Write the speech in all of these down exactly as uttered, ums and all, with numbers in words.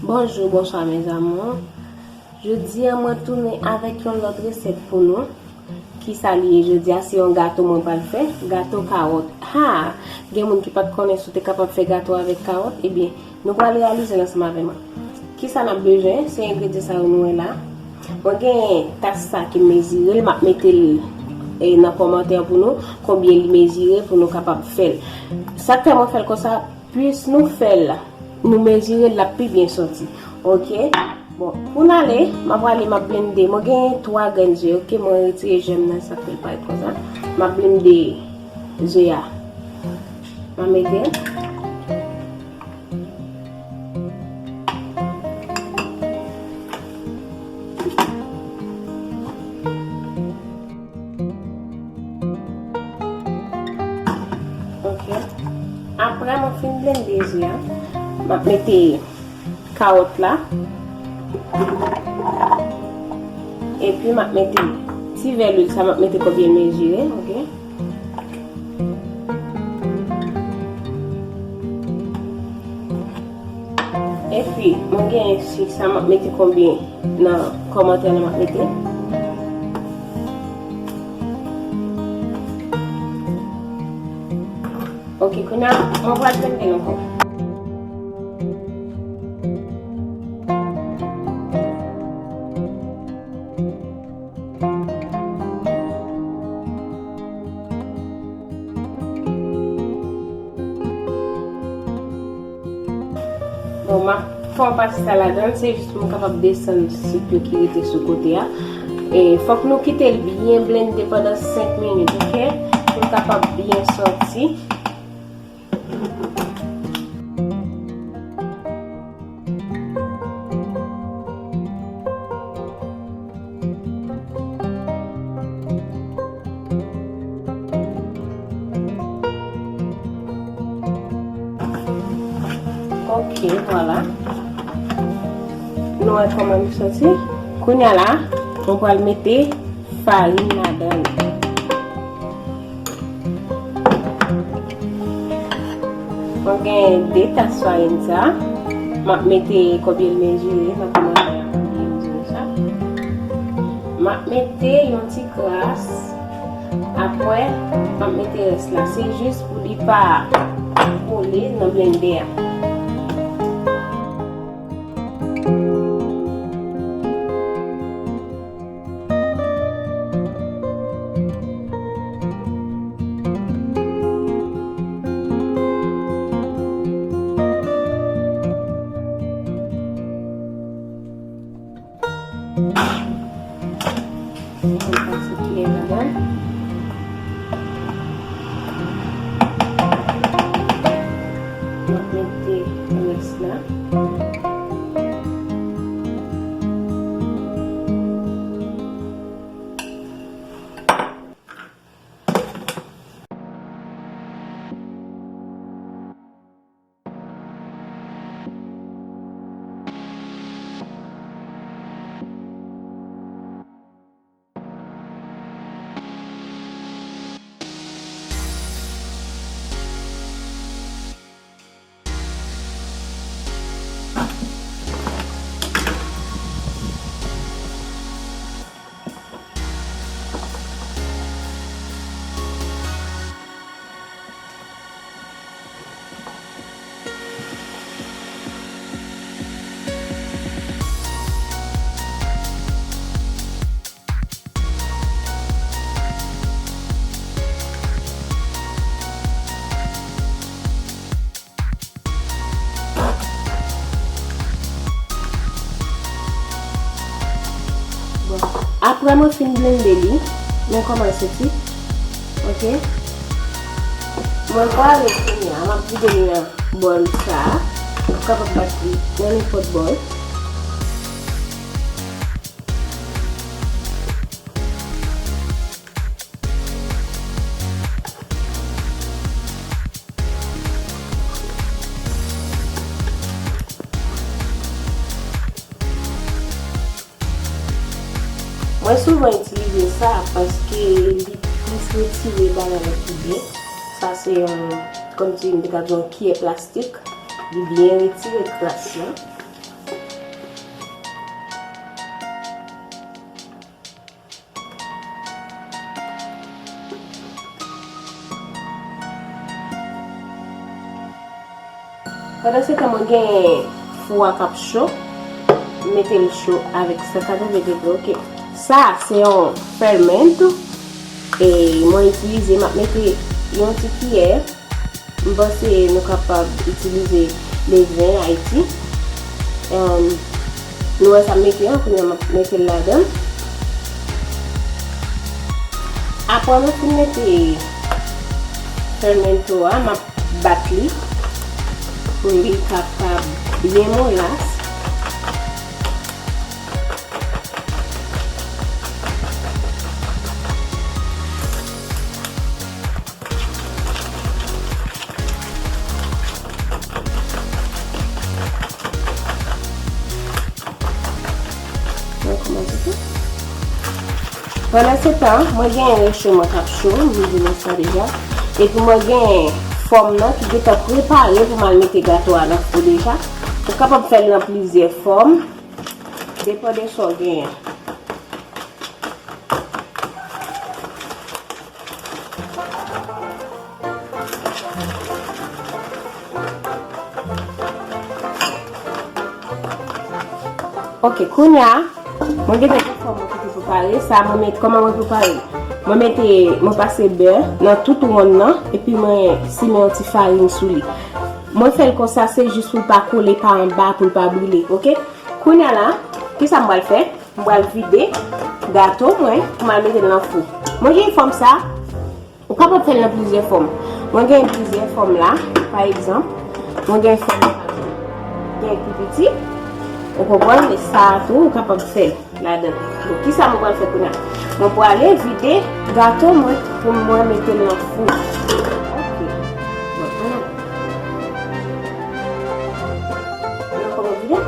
Bonjou, bonswa mes amours. Jodi a mwen tounen avèk yon lòt resèt pou nou. Kisa li ye jodi a? Se yon gato mwen pral fè, gato kawòt. Ha! Gen moun ki pa t konnen si w te kapab fè gato avèk kawòt, ebyen, nou pral reyalize l ansanm avè mwen. Kisa n ap bezwen? Se engredyan sa yo nou wè la. Mwen gen tas sa ki mezire l, m ap mete l, e, nan kòmantè pou nou, konbyen li mezire pou nou kapab fè l. Sa k fè mwen fè l konsa, plis nou fè l, nou mezire l, l ap pi byen sòti. Oke? Bon, pou n ale, m ap prale, m ap blende. Mwen gen twa grenn ze, oke? Mwen retire jèm nan, sa k fè l parèt konsa. M ap blende ze a. M ap mete l. Ok. Apre mwen fin blende ze a, m ap mete kawòt la. Epi m ap mete ti vè lwil sa, m ap mete konbyen l mezire, ok? Epi, mwen gen sik sa, m ap mete konbyen nan kòmantè la m ap mete. Ok, kounye a, mwen pral blende l ankò. Bon, m ap fè yon pati sa ladan l, se jis pou m kapab desann sik yo ki rete sou kote a. E fòk nou kite l byen blende pandan senk minit, ok? Pou l kapab byen sòti. Ok, vwala. Nou wè kòman li sòti. Kounye a la, nou pral mete farin ladan l. Mwen gen de tas farin sa. M ap mete konbyen l mezire nan kòmantè a, konbyen l mezire sa. M ap mete yon ti kras. Apre, m ap mete rès la. Se jis pou li pa kole nan blendè a. Mwen pase kiyè ladan. Mwen mete rès la. Bon, apre mwen fin blende li, men kòman l soti. Ok. Mwen prale kounye a, m ap vide li nan bòl sa a. Ou kapab bat li nan nenpòt bòl. Mwen souvan itilize sa paske li plis retire bagay la ki byen. Sa se yon, kòmsi m te ka di yon kiyè plastik. Li byen retire kras lan. Pandan se tan, mwen gen fou a k ap cho. M mete l cho avèk san katreven degre, oke. Sa, se yon fermento. E mwen itilize, m ap mete yon ti kiyè. M panse nou kapab itilize leven Ayiti. Em, nou wè sa m mete an, kounye a m ap mete l ladan. Apre mwen fin mete fermento a, m ap bat li pou li kapab byen molas. Mwen kòmanse tou. Pandan se tan, mwen gen recho mwen k ap cho, m vin di nou sa deja. Epi mwen gen fòm nan ki gentan prepare pou m al mete gato a nan fou deja. Ou kapab fè l nan plizyè fòm, depann de sa w genyen. Ok, kounye a, mwen gentan gen fòm mwen ki te prepare. Sa mwen met, kòman mwen prepare? Mwen mete, mwen pase bè nan tout wonn nan, epi mwen simen yon ti farin sou li. Mwen fè l konsa, se jis pou l pa kole pa anba, pou l pa brile, ok? Kounye a la, kisa m pral fè? M pral vide gato mwen pou m al mete l nan fou. Mwen gen fòm sa, ou kapab fè l nan plizyè fòm. Mwen gen plizyè fòm la, pa egzanp, mwen gen fòm sa, gen pi piti, ou konprann, e sa a tou, ou kapab fè l ladan. Bon, kisa mwen pral fè kounye a? Mwen prale vide gato mwen pou mwen mete l nan fou. Ok. Bon, ann. Mwen kòman vide?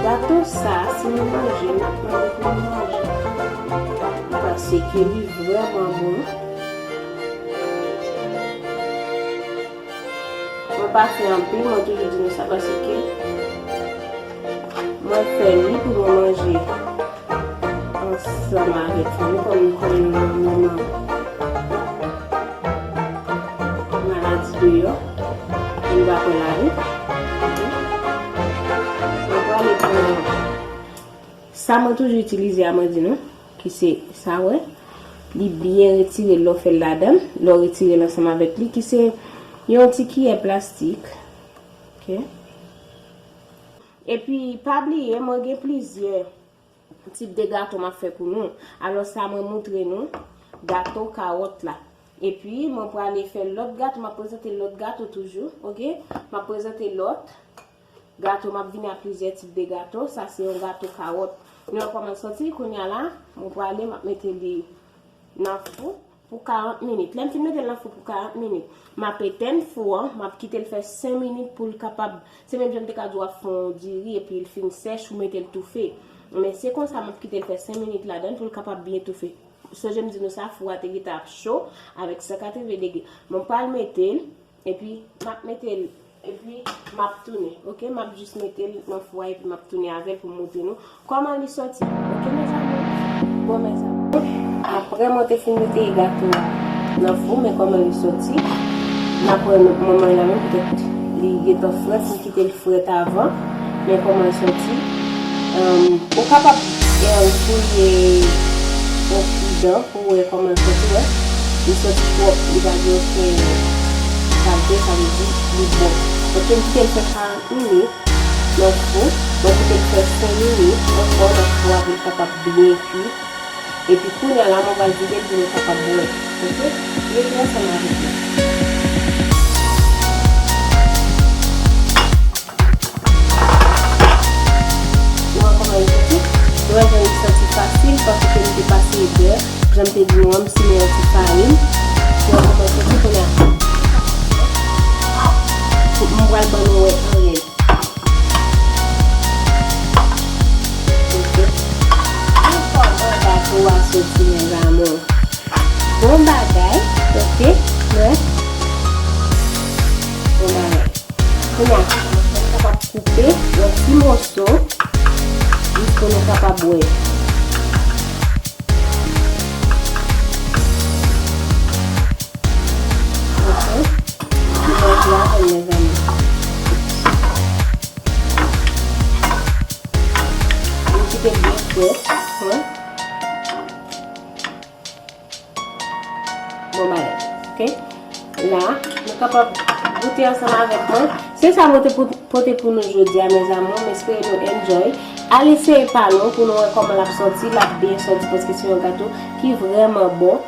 Gato sa, si nou manje, n ap mande pou nou manje. Paske li vrèman bon. Mwen pa fè anpil, mwen toujou di nou sa, paske mwen fè li pou mwen manje ansanm avèk fanmi, kòm nou konnen nan moman maladi deyò, e nou pa kwè lavi. Mwen prale pran sa mwen toujou itilize a, mwen di nou, ki se sa, wè. Li byen retire lè w fè l ladan l, lè w retire l ansanm avèk li, ki se yon ti kiyè plastik. Ok. Epi, pa bliye, mwen gen plizyè tip de gato m ap fè pou nou. Alò, sa mwen moutre nou, gato kawòt la. Epi, mwen prale fè lòt gato, m ap prezante lòt gato toujou, ok? M ap prezante lòt gato, m ap vini a plizyè tip de gato. Sa se yon gato kawòt. Nou wè kòman l soti, kounye a la, mwen prale, m ap mete li nan fou pou karant minit. Lè m fin mete l nan fou pou karant minit, m ap etèn fou an, m ap kite l fè senk minit pou l kapab, se menm jan m te ka di w ap fè yon diri epi l fin sèch, ou mete l toufe. Men se konsa m ap kite l fè senk minit ladan l pou l kapab byen toufe. Sonje m di nou sa, fou a te gentan ap cho avèk san katreven degre. Mwen pral mete l, epi m ap mete l, epi m ap tounen, ok? M ap jis mete l nan fou a, epi m ap tounen avè l pou m moutre nou kòman li soti, ok, mezanmi? Bon, mezanmi, apre mwen te fin mete gato a nan fou, men kòman li soti. N ap wè manman la menm, petèt li gentan frèt, m kite l frèt avan, men kòman l soti. Em, ou kapab, em, fouye yon ti dan pou wè kòman l soti, wè. Li soti pwòp, li pa gen okenn salte, sa vle di li bon. Ok, m kite l fè karant minit nan fou. Mwen kite l fè senk minit ankò nan fou a pou l kapab byen kui. Epi kounye a la, mwen pral vide l pou nou kapab wè. Ok? Rete ansanm avèk mwen. Nou wè kòman li soti? Nou wè jan li soti fasil, paske m te pase bè, jan m te di nou an, m simen yon ti farin. Nou wè kòman li soti kounye a? M pral ban nou wè anlè l. Ok. Kòman gato a soti, mes amours? Bon bagay, ok, mwen. Bon bagay. Kounye a, nou kapab koupe yon ti moso, jis pou nou kapab wè. Ok. Imaj la, Mezanmi, nou kite byen fre. Wi. Bon bagay. Ok? La, nou kapab goute ansanm avèk mwen. Se sa mwen te pou- pote pou nou jodi a, mes amours. M espere nou enjoy. Al eseye pa nou pou nou wè kòman l ap sòti. L ap byen sòti paske se yon gato ki vrèman bon.